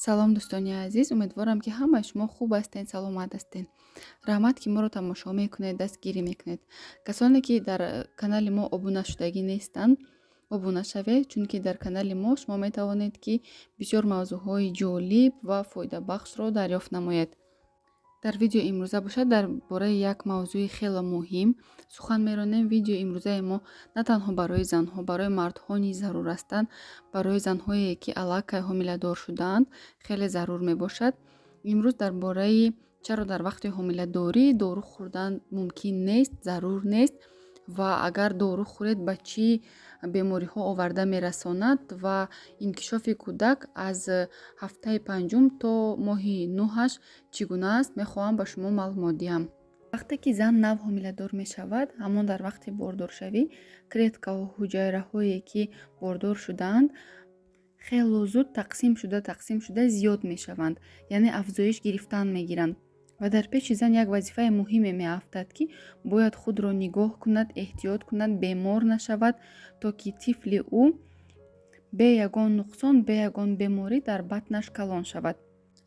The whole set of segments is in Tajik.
Салом, дӯстони азиз! Умедворам, ки ҳамаи шумо хуб ҳастед, саломат ҳастед. Раҳмат, ки моро тамошо мекунед, дастгирӣ мекунед. Касоне, ки дар канали мо обуна шудагӣ нестанд, обуна шавед, чунки дар канали мо шумо метавонед, ки бисёр мавзӯъҳои ҷолиб ва фоидабахшро дарёфт намоед. Дар видеои имрӯза бошад, дар бораи як мавзӯи хеле муҳим сухан меронем. Видеои имрӯзаи мо на танҳо барои занҳо, барои мардҳо низ зарур ҳастанд. Барои занҳое, ки аллакай ҳомиладор шудаанд, хеле зарур мебошад. Имрӯз дар бораи чаро дар вақти ҳомиладорӣ дору хӯрдан мумкин нест, зарур нест ва агар дору хӯред, ба чӣ бемориҳо оварда мерасонад ва инкишофи кӯдак аз ҳафтаи панҷум то моҳи нӯҳаш чӣ гуна аст, мехоҳам ба шумо маълумот диҳам. Вақте ки зан нав ҳомиладор мешавад, ҳамон дар вақти бордоршавӣ клеткаҳо, ҳуҷайраҳое, ки бордор шудаанд, хело зуд тақсим шуда зиёд мешаванд, яъне афзоиш гирифтан мегиранд. Ва дар пеши зан як вазифаи муҳиме меафтад, ки бояд худро нигоҳ кунад, эҳтиёт кунад, бемор нашавад, то ки тифли ӯ бе ягон нуқсон, бе ягон беморӣ дар батнаш калон шавад.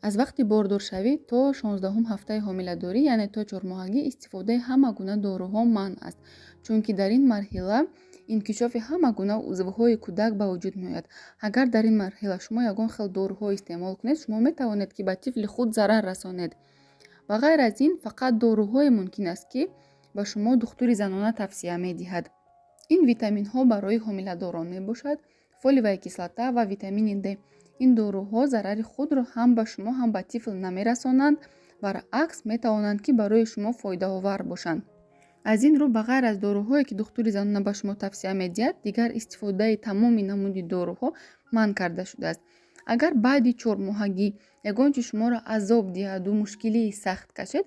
Аз вақти бордоршавӣ то 16-ҳум ҳафтаи ҳомиладорӣ, яъне то 4-моҳагӣ, истифодаи ҳама гуна доруҳо манъ аст, чунки дар ин марҳила инкишофи ҳама гуна узвҳои кӯдак ба вуҷуд меояд. Агар дар ин марҳила шумо ягон хел доруҳо истеъмол кунед, шумо метавонед, ки ба тифли худ зарар расонед. Ба ғайр аз ин, фақат доруҳое мумкин аст, ки ба шумо духтури занона тавсия медиҳад. Ин витаминҳо барои ҳомиладорон мебошад: фолиевая кислота ва витамини Д. Ин доруҳо зарари худро ҳам ба шумо, ҳам ба тифл намерасонанд, баръакс, метавонанд, ки барои шумо фоидаовар бошанд. Аз ин рӯ, ба ғайр аз доруҳое, ки духтури занона ба шумо тавсия медиҳад, дигар истифодаи тамоми намуди доруҳо манъ карда шудааст. Агар баъди 4-моҳагӣ ягон чиз шуморо азоб диҳаду мушкилии сахт кашед,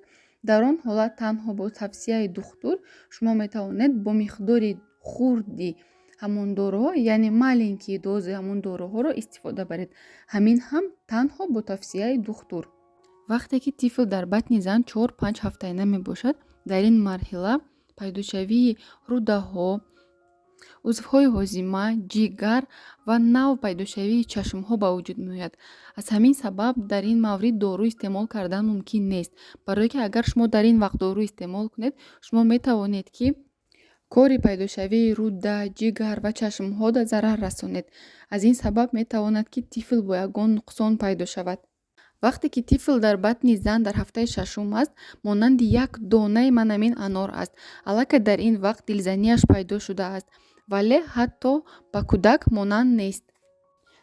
дар он ҳолат танҳо бо тавсияи духтур шумо метавонед бо миқдори хурди ҳамон доруҳо, яъне маленькие дозы ҳамон доруҳоро истифода баред. Ҳамин ҳам танҳо бо тавсияи духтур. Вақте ки тифл дар батни зан 4-5 ҳафтаина мебошад, дар ин марҳила пайдошавии рӯдаҳо, узвҳои ҳозима, ҷигар ва нав пайдошавии чашмҳо ба вуҷуд меояд. Аз ҳамин сабаб дар ин маврид дору истеъмол кардан мумкин нест, барое ки агар шумо дар ин вақт дору истеъмол кунед, шумо метавонед, ки кори пайдошавии рӯда, ҷигар ва чашмҳода зарар расонед. Аз ин сабаб метавонад, ки тифл бо ягон нуқсон пайдо шавад. Вақте ки тифл дар батни зан дар ҳафтаи шашум аст, монанди як донаи манамин анор аст. Аллакай дар ин вақт дилзанияш пайдо шудааст, вале ҳатто ба кӯдак монанд нест.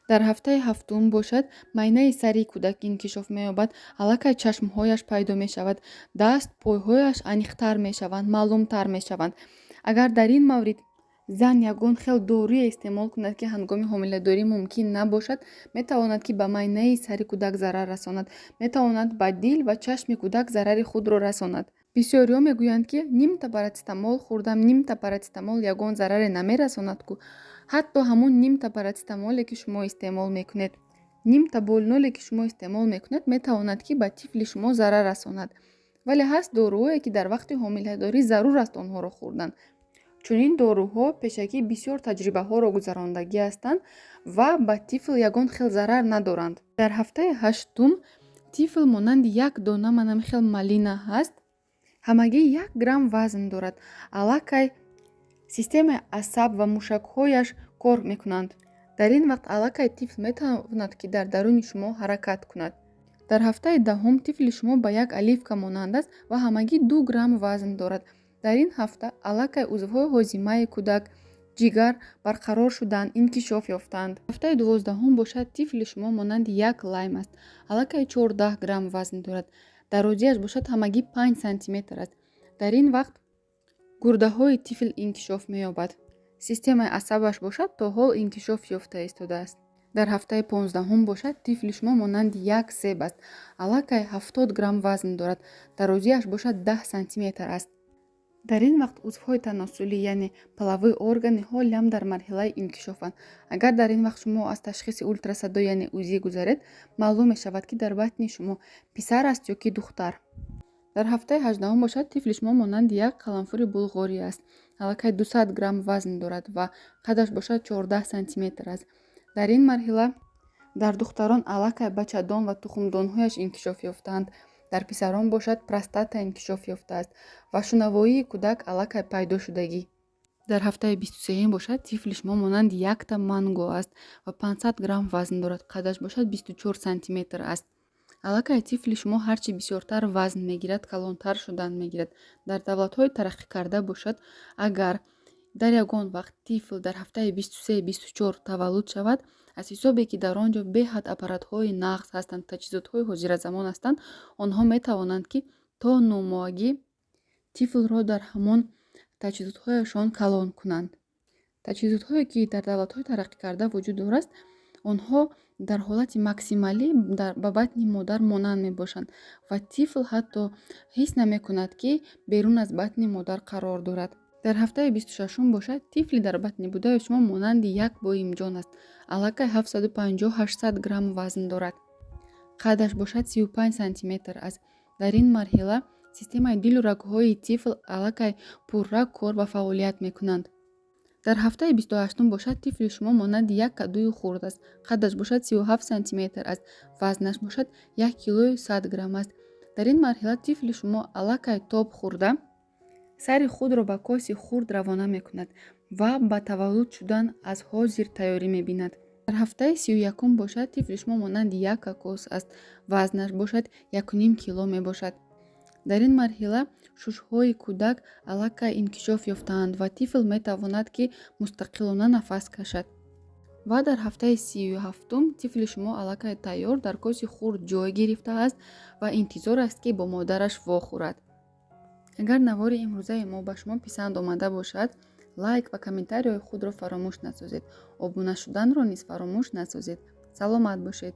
Дар ҳафтаи ҳафтум бошад, майнаи сари кӯдак инкишоф меёбад, аллакай чашмҳояш пайдо мешавад, даст, пойҳояш аниқтар мешаванд, маълумтар мешаванд. Агар дар ин маврид зан ягон хел доруе истеъмол кунад, ки ҳангоми ҳомиладорӣ мумкин набошад, метавонад, ки ба майнаи сари кӯдак зарар расонад, метавонад ба дил ва чашми кӯдак зарари худро расонад. Бисёриҳо мегӯянд, ки нимта парацетамол хӯрдам, нимта парацетамол ягон зараре намерасонад ку. Ҳатто ҳамун нимта парацетамоле, ки шумо истеъмол мекунед, нимта больноле, ки шумо истеъмол мекунед, метавонад, ки ба тифли шумо зарар расонад. Вале ҳаст доруҳое, ки дар вақти ҳомиладорӣ зарур аст онҳоро хӯрдан. Чунин доруҳо пешакӣ бисёр таҷрибаҳоро гузарондагӣ ҳастанд ва ба тифл ягон хел зарар надоранд. Дар ҳафтаи ҳаштум тифл монанди як дона манами хел малина ҳаст, ҳамагӣ 1 грамм вазн дорад. Аллакай системаи асаб ва мушакҳояш кор мекунанд. Дар ин вақт аллакай тифл метавонад, ки дар даруни шумо ҳаракат кунад. Дар ҳафтаи 10-ум тифли шумо ба як оливка монанд аст ва ҳамагӣ 2 грамм вазн дорад. Дар ин ҳафта аллакай узвҳои ҳозимаи кӯдак, ҷигар барқарор шуданд, инкишоф ёфтанд. Ҳафтаи 12-ҳум бошад, тифли шумо монанди як лайм аст, аллакай 14 грамм вазн дорад, дарозиаш бошад, ҳамагӣ 5 сантиметр аст. Дар ин вақт гурдаҳои тифл инкишоф меёбад, системаи асабаш бошад, то ҳол инкишоф ёфта истодааст. Дар ҳафтаи 15-ҳум бошад, тифли шумо монанди як себ аст, аллакай 70 грамм вазн дорад, дарозиаш бошад, 10 сантиметр аст. Дар ин вақт узвҳои таносулӣ, яъне половые органы, ҳолиам дар марҳилаи инкишофанд. Агар дар ин вақт шумо аз ташхиси ултрасадо, яъне УЗИ гузаред, маълум мешавад, ки дар батни шумо писар аст ё ки духтар. Дар ҳафтаи 18-ҳум бошад, тифли шумо монанди як қаламфури булғорӣ аст, аллакай 200 грамм вазн дорад ва қадаш бошад, 14 сантиметр аст. Дар ин марҳила Дар духтарон аллакай бачадон ва тухмдонҳояш инкишоф ёфтаанд, дар писарон бошад, простата инкишоф ёфтааст ва шунавоии кӯдак аллакай пайдо шудагӣ. Дар ҳафтаи 23-юм бошад, тифли шумо монанди якта манго аст ва 500 грамм вазн дорад, қадаш бошад, 24 сантиметр аст. Аллакай тифли шумо ҳарчи бисёртар вазн мегирад, калонтар шудан мегирад. Дар давлатҳои тараққикарда бошад, агар дар ягон вақт тифл дар ҳафтаи 23, 24 таваллуд шавад, аз ҳисобе ки дар он ҷо беҳад аппаратҳои нағз ҳастанд, таҷҳизотҳои ҳозиразамон ҳастанд, онҳо метавонанд, ки то 9-моҳагӣ тифлро дар ҳамон таҷҳизотҳояшон калон кунанд. Таҷҳизотҳое, ки дар давлатҳои тараққикарда вуҷуд дорад, онҳо дар ҳолати максималӣ ба батни модар монанд мебошанд ва тифл ҳатто ҳис намекунад, ки берун аз батни модар қарор дорад. Дар ҳафтаи 26-ум бошад, тифли дар батни будаи шумо монанди як боимҷон аст, аллакай 750-800 грамм вазн дорад, қадаш бошад, 35 сантиметр аст. Дар ин марҳила системаи дилу рагҳои тифл аллакай пурра кор ва фаъолият мекунанд. Дар ҳафтаи 28-ум бошад, тифли шумо монанди як кадуи хурд аст, қадаш бошад, 37 сантиметр аст, вазнаш бошад, 1 килою 100 грамм аст. Дар ин марҳила тифли шумо аллакай тоб хӯрда, сари худро ба коси хурд равона мекунад ва ба таваллуд шудан аз ҳозир тайёрӣ мебинад. Дар ҳафтаи 31-ум бошад, тифли шумо монанди як кокос аст, вазнаш бошад, 1,5 кило мебошад. Дар ин марҳила шушҳои кӯдак аллакай инкишоф ёфтаанд ва тифл метавонад, ки мустақилона нафас кашад. Ва дар ҳафтаи 37-ум тифли шумо аллакай тайёр дар коси хурд ҷой гирифтааст ва интизор аст, ки бо модараш вохӯрад. Агар навори имрӯзаи мо ба шумо писанд омада бошад, лайк ва комментарияҳои худро фаромӯш насозед, обуна шуданро низ фаромӯш насозед. Саломат бошед.